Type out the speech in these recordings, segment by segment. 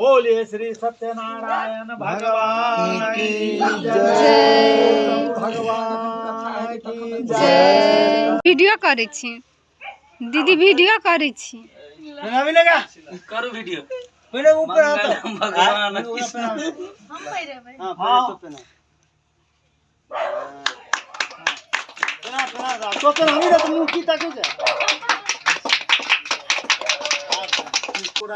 बोलिए श्री सत्यनारायण भगवान की जय, भगवान की जय। वीडियो करै छी दीदी, वीडियो करै छी। करू वीडियो। पहले ऊपर आता भगवान। हां, पहले तो पहना पहना पहना तो पहना, हम तो मुंह की ताके जा पूरा।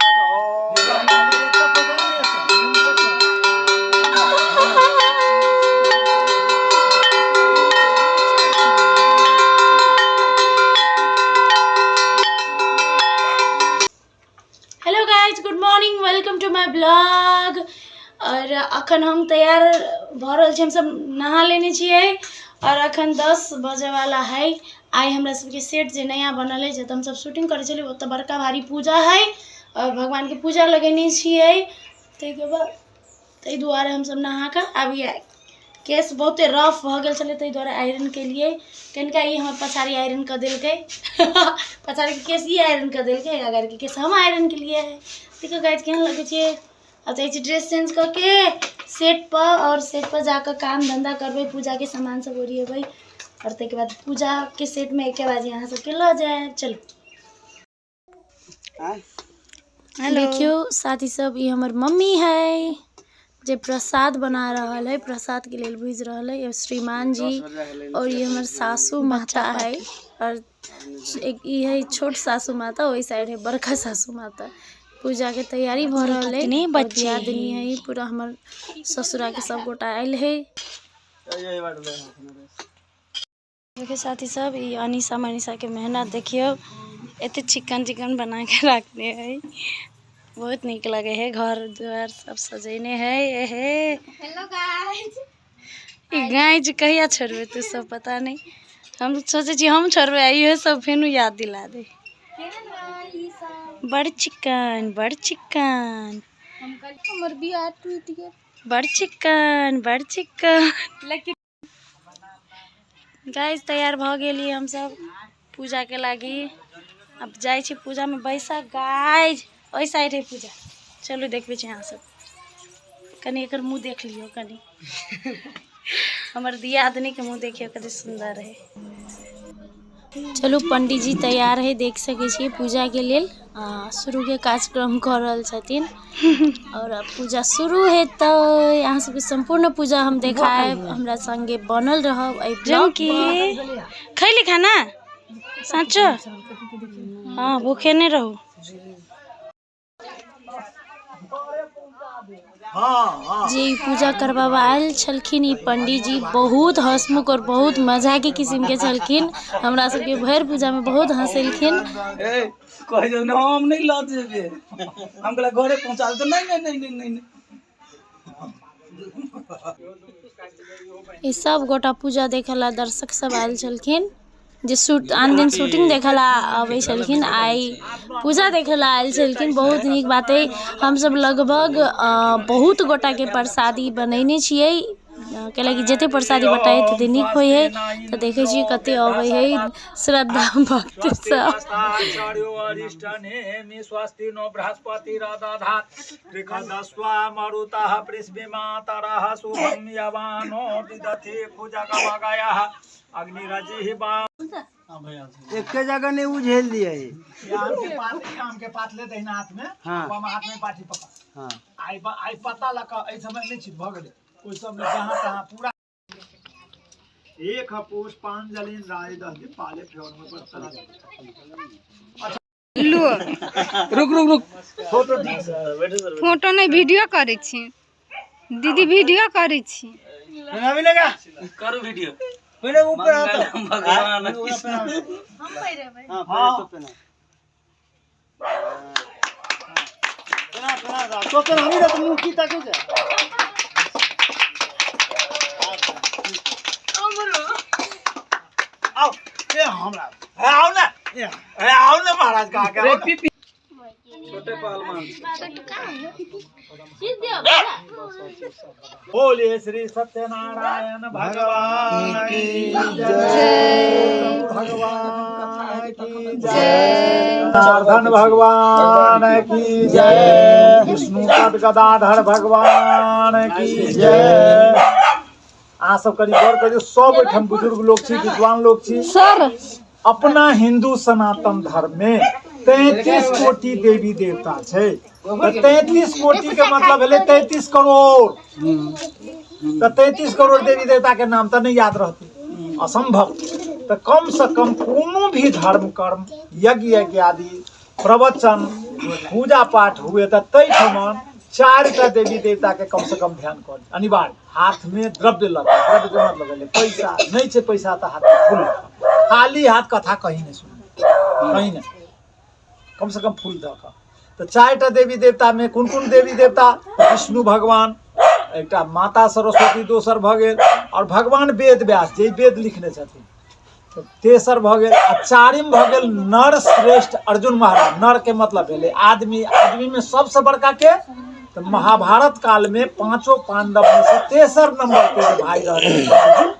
Hello guys, good morning, welcome to my blog. और अखन हम तैयार भऽ रहल छी, हमसब नहा लेने छियै और अखन 10 बजेवाला है। आइ हमरा सबके सेट जे नया बनल है, जतऽ हमसब शूटिंग करै छलियै, ओतऽ बड़का भारी पूजा है और भगवानके पूजा लगेने छियै। ताहिके बाद ताहि दुआरे हमसब नहा कऽ आबि केश बहुते रफ भऽ गेल छलै, ताहि दुआरे आयरन केलियै कनिका। ई हमर पछाड़ी आयरन कऽ देलकै, पछाड़ीके केश ई आयरन कऽ देलकै, अगाड़ीके केश हम आयरन केलियै। देखियौ गाइस, केहन लगै छै। आब जाइ छी ड्रेस चेंज कऽ के सेट पर और सेट पर जाकऽ काम धंधा करबै, पूजाके सामान सब ओरिएबै और ताहिके बाद पूजाके सेटमे एके बाजी अहाँ सबके लऽ जायब। चलू देखियौ साथी सब, ई हमर मम्मी है जे प्रसाद बना रहल है, प्रसाद के लेल भुजि रहल है। श्रीमान जी और ये हमर सासू माता है और एक ई है छोट सासू माता, ओहि साइड है बड़का सासू माता। पूजा के तैयारी भऽ रहल है। दियादनी है पूरा, हमर ससुरा के सब गोटा आयल है। देखियौ साथी सब, ई अनिशा मनीषा के मेहनत देखियौ, एते चिकन चिकन बना के रखने है, बहुत नीक लगे है। घर द्वार सब सजेने है। एहे हेलो गाइस, ई गाय कहिया छोड़बै तू सब पता नहीं। हम सोचै छी हम छोड़बै, आ इहो सब फेनु याद दिला दे। बड़ चिकन, बड़ चिकन। हमर बियाह टूटि गेल। बड़ चिकन, बड़ चिकन। लेकिन गाइस, तैयार भऽ गेलियै हमसब पूजाके लागी। अब जाइ छी पूजामे बैसा। गाइस, ओहि साइड है पूजा, चलू देखबै छी अहाँ सब। कनि एकर मुँह देख लियौ, कनि हमर दियादनीके मुँह देखियौ, कते सुन्दर है। चलू, पंडीजी तैयार है, देख सकै छियै, पूजाके लेल शुरूके कार्यक्रम कऽ रहल छथिन और अब पूजा शुरू हेतै। अहाँ सबके सम्पूर्ण पूजा हम देखायब, हमरा संगे बनल रहब एहि ब्लॉग। खैली खाना साँचो? हाँ, भूखे नहीं रहू। जे ई पूजा करबाबऽ आयल छलखिन ई पंडीजी बहुत हंसमुख और बहुत मजाकी किस्म के छलखिन। हमरा सबके भरि पूजा में बहुत हंसेलखिन। कहै जे हम नहि लऽ जेबै, हम कहलियै घरे पहुँचा दे, नहि नहि नहि नहि नहि। ई सब गोटा पूजा देखै ला दर्शक सब आयल छलखिन, जे शूट आन दिन शूटिंग देखै ला अबै छलखिन, आइ पूजा देखै ला आयल छलखिन। बहुत नीक बात है। हमसब लगभग बहुत गोटाके प्रसादी बनेने छियै, कैलाकि जते प्रसादी बटाइ तते नीक होइ है। तऽ देखै छियै कते अबै है श्रद्धा भक्त सब। स्वस्ति नो बृहस्पति मरुतः पृथ्वीमातरः शुभं यवानो विदधि भुजगमगयः अग्निरजिः। एके जगह नहीं उझेल दिए। आम के पात, आम के पात ले दहिना हाथ में। हाँ। बामा हाथ में पाठी पकड़। हाँ। आइ आइ पता लग एहि समय नहि छी भऽ गेलै, ओहि समय जहाँ तहाँ पूरा एक पुष्पांजलि राय दस दिन पाले फेर में बरतला। लो। रुक रुक रुक। फोटो। फोटो नहि, वीडियो करै छी दीदी, वीडियो करै छी। करू वीडियो। पहले ऊपर आता भगवान। हाँ, पहले तो पहना पहना पहना तो पहना, हम तो मुंह की ताके जा। आओ ए हमरा ए आओ ना ए आओ ना महाराज कहा के आओ ना। छोटे पहलवान। बोलिए श्री सत्यनारायण भगवान की जय, भगवान की जय, जनार्दन भगवान की जय, विष्णु पद गदाधर भगवान की जय। अहाँ सब कनि गौर करियौ, सब ओहिठाम बुजुर्ग लोक छी, विद्वान लोक छी। सर अपना हिंदू सनातन धर्म में 33 कोटि देवी देवता छै। तऽ 33 कोटि के मतलब भेलै 33 करोड़। तऽ 33 करोड़ देवी देवता के नाम तऽ नहि याद रहतै, असंभव। तऽ कम से कम कोनो भी धर्म कर्म यज्ञ यज्ञ आदि प्रवचन पूजा पाठ हुए तऽ ताहिठमन 4टा देवी देवता के कम से कम ध्यान कर अनिवार्य। हाथ में द्रव्य लगा, द्रव्य के मतलब भेलै पैसा, नहि छै पैसा तऽ हाथ में फूल लगा। खाली हाथ कथा कहीं नहि सुनबै, कहीं नहि, कम से कम फूल दऽ कऽ। तऽ 4टा देवी देवता में कोन कोन देवी देवता? विष्णु भगवान, एकटा माता सरस्वती दोसर भऽ गेल, और भगवान वेद व्यास जे वेद लिखने छथिन तेसर भऽ गेल, आ चारिम भऽ गेल नर श्रेष्ठ अर्जुन महाराज। नर के मतलब भेलै आदमी, आदमी में सबसे बड़का के तऽ महाभारत काल में 5 पांडव में से तेसर नंबर के जे भाई रहथिन अर्जुन,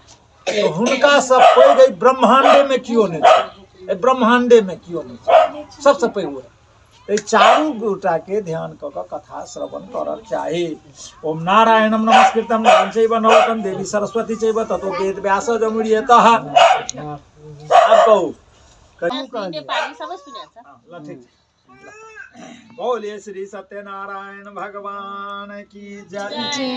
तऽ हुनका से पैघ एहि ब्रह्मांडे में केओ नहि छै, एहि ब्रह्मांडे में केओ नहि छै, सबसे पैघ ओ। एहि चारू गोटा के ध्यान कऽ कऽ कथा श्रवण करक चाही। ओम नारायणम नमस्कृतम नरं चैव नरोत्तमं देवी सरस्वती चैव ततो वेद व्यास जमुर्यतः। आब कहू। ल ठीक छै। बोलिए श्री सत्यनारायण भगवान की जय,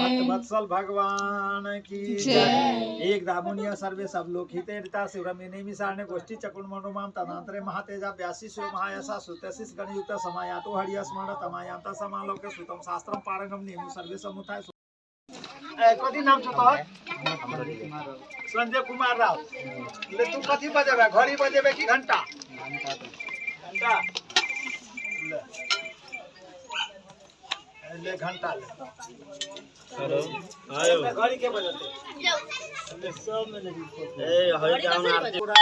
भक्तवत्सल भगवान की जय। एक दामुनिया सर्वे सब लोक हिते ऋता शिवरमे नैमिषारण्य गोष्ठी चकुन मनोमाम तदांतरे महातेजा व्यासी शिव महायशा सुतशिष गणयुक्त समायातो हरिय स्मरण तमायांत समालोक सुतम शास्त्रम पारंगम नेमु सर्वे समुथाय। कथी नाम छौ तोहर? संजय कुमार राव। ले तू कथी बजेबे, घड़ी बजेबे कि घंटा? घंटा ले, ले घंटा ले। घड़ी के बजते पूरा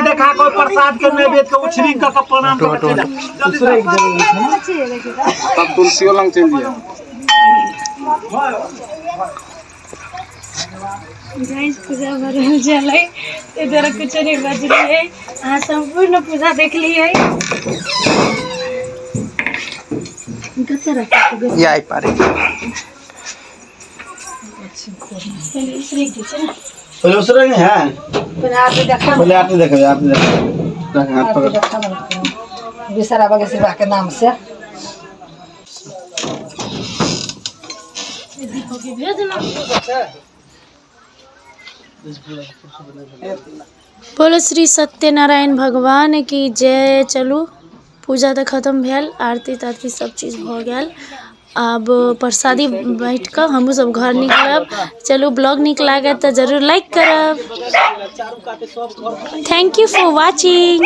देखा के प्रसाद के नैवेद्य के उछरी क के प्रणाम कर के जल्दी तब तुलसियो लंग चलि जाए। गाइस पूजा भऽ रहल छलै, ताहि दुआरे कुछो नहि बजलियै। अहाँ सम्पूर्ण पूजा देखलियै। कतऽ रखबै? याई पारे। पहिले उसरैग दै छै ने। पहिले उसरैग नहि है? पहिले आरती देखबै, आरती देखबै। हाथ पकड़। बिसरा बगेसरा के नाम से भेज ना। बोलो श्री सत्यनारायण भगवान की जय। चलू पूजा तऽ खत्म भेल, आरती तारती सब चीज भऽ गेल। आब प्रसादी बाँटि कऽ हमहूँ सब घर निकलब। चलू ब्लॉग नीक लागत तऽ जरूर लाइक करब। Thank you for watching.